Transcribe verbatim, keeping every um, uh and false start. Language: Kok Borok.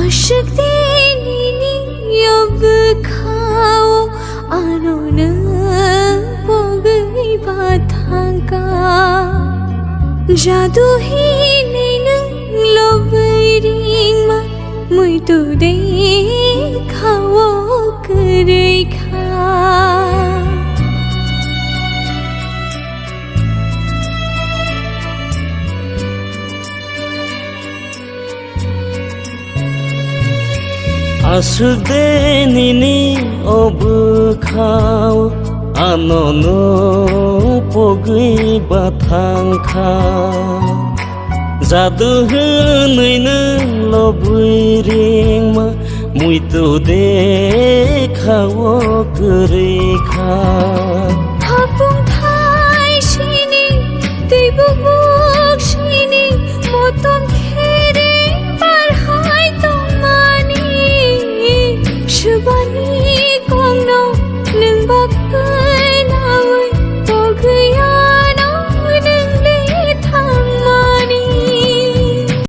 Aswk de nini o bwkhao ano nwng pogwi ba thangkha. Jadu hinwi nwng lobwi ringma muitu de khao kwrwi kha. Aswk de nini o bwkhao ano nwng pogwi ba thangkha. Jadu hinwi nwng lobwi ringma muitu de khao kwrwi kha.